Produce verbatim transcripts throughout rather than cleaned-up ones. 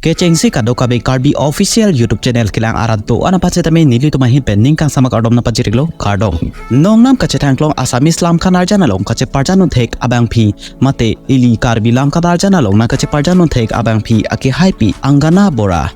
Kechengsi kadokave Karbi Official YouTube channel kelang arat do-an aphan setame nelitum ahin pen ning kangsam akardom nangpajir-iklo, kardom. Nongnam kachethangklong Assamese lamkan arjan along kacheparjan unthek abangpi, mate ili Karbi lamkan arjan along nangkacheparjan unthek abangpi akehaipi Angana Bora.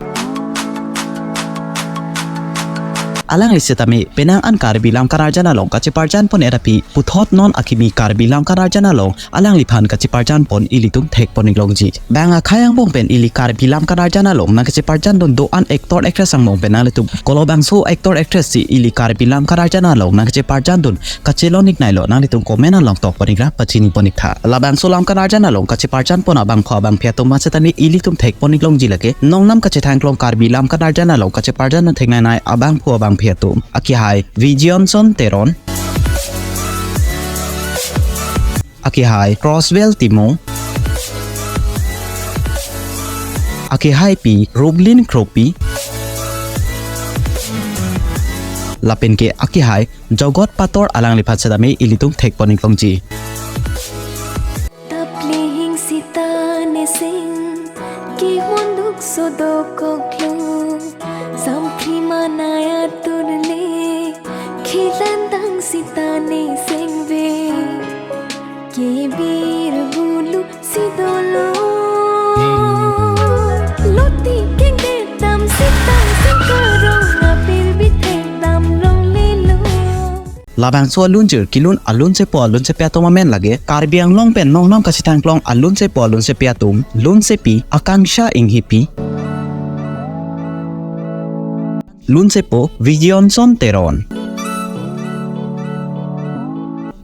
Alangli setame penang an Karbi lamkan arjan along kacheparjan pon-et aphi puthot non akimi Karbi lamkan arjan along alangliphan kacheparjan pon ilitum thekpon-iklongji. Bang akhai angbong pen ili Karbi lamkan arjan along nangkacheparjandun do-an actor actress angbong pen nanglitum kolobangso actor actress si ili Karbi lamkan arjan along nangkacheparjandun kachelon-ikneilo, nanglitum comment along tokpon-ikra pachinipon-iktha. Labangso lamkan arjan along kacheparjan pon abangphu abangphi atum aphan setame ilitum thekpon-iklongji lake nongnam kachethangklong Karbi lamkan arjan along kacheparjan thekneinei abangphu abangphi atum. Akehai Vijayanson Teron. Akehai Crosswell Timung. Akehaipi Rublin Kropi. Lapen ke akehai Jogot Pator, alangliphan setame ilitum thekpon-iklongji. Taplihing sita neseng, kihonduk sodok koklo, samphri manaya turle, khilantang sita neseng ve, kebir bulu si dolo. Loti kengde dam sita singkarong apir bithek dam longlelo. Labangso alunjir kelun alunsepo alunsepi atum amen lake Karbi Anglong pen nongnam kachethangklong alunsepo alunsepi atum, lunsepi Akangsha Enghipi, lunsepo Vijayanson Teron.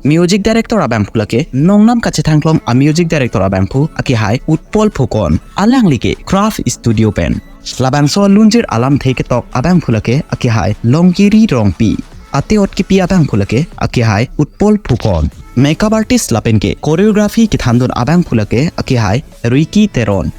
Music director abangphu lake nongnam kachethangklong a music director abangphu akehai Utpol Phukon. Alangli ke Craft Studio pen. Labangso alunjir alamthe ketok abangphu lake akehai Longkiri Rongpi. Ate-ot kepi abangphu lake akehai Utpol Phukon. Makeup artist lapen ke choreography kethandun abangphu lake akehai Ricky Teron.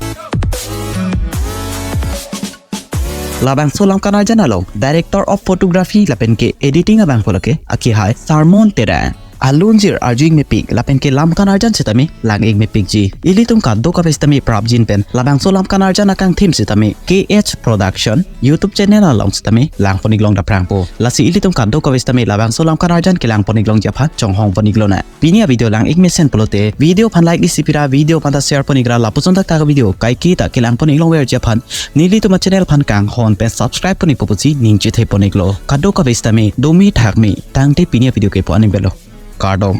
Labangso lamkan arjan along director of photography lapen ke editing abangphu lake akehai Sarmon Terang. Alunjir arju-ik mepik lapen ke lamkan arjan setame lang-ik mepikji. Ilitum kadokave setame prapjin pen labangso lamkan arjan akangthim setame K H Production YouTube channel along setame langpon-iklong daphrangpo. Lasi ilitum kadokave setame labangso lamkan arjan kelangpon-iklongji aphan chonghongpon-iklonang. Pini avideo lang-ik mesen pulote video aphan like isi pira, video aphan ta share pon-ikra, lapuson thakthak avideo kaike ta kelangpon-iklongverji aphan nelitum achannel aphan kanghon pen subscribe pon-ikpo pusi ning chethepon-iklo. Kadokave setame dome thakme tangte pini avideo kepu aning belo. Kardom.